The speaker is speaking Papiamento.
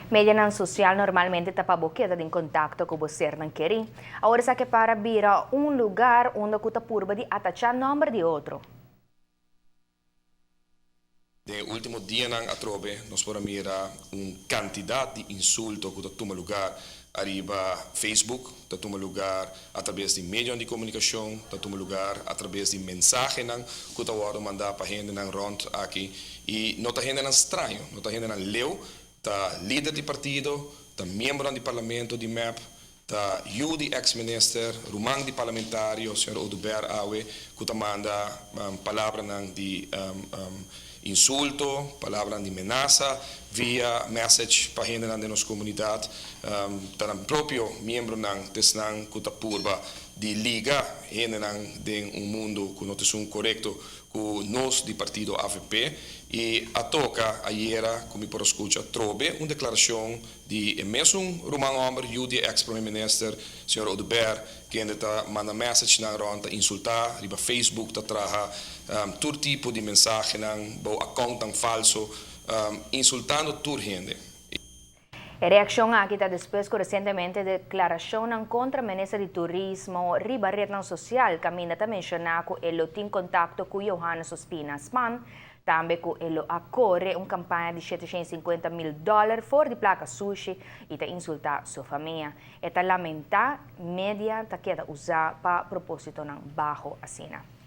Medianan social normalmente ta pa bo keda den contacto cu bo sernan keri. Awor esaki a bira un lugar unda cu ta purba di atacha nomber di otro. Den ultimo dianan atrobe nos por a mira un cantidad di insulto cu ta tuma lugar ariba Facebook, ta tuma lugar atraves di medio di comunicacion, ta tuma lugar atraves di mensahenan cu ta wordo manda pa hendenan rond aki y no ta hendenan straño, no ta hendenan leu, ta lider di partido, ta miembro di parlamento di MEP, ta yiu di ex-minister, ruman di parlamentario, señor Oduber awe, cu ta manda palabranan di insulto, palabranan di menasa via message pa hendenan di nos comunidad, ta propio miembronan t'esnan cu ta purba di liga hendenan den un mundo cu no ta corecto cu nos di partido AVP. Y a toca ayera cu mi por a scucha atrobe un declaracion di mesun ruman homber yiu di ex-prome minister, señor Oduber, cu ta manda message nan rond, ta insulta riba Facebook, ta traha tur tipo di mensahenan, bo account falso, insultando tur hende. E reaccion aki ta despues cu recientemente declaracion contra minister di Turismo riba red social, caminda ta menciona cu e lo tin contacto cu Johannes Ospina Span, tambe cu e lo a core un campaña di 750 mil dollar for di placa sushi y ta insulta su famia. E ta lamenta media ta keda usa pa propositonan baho asina.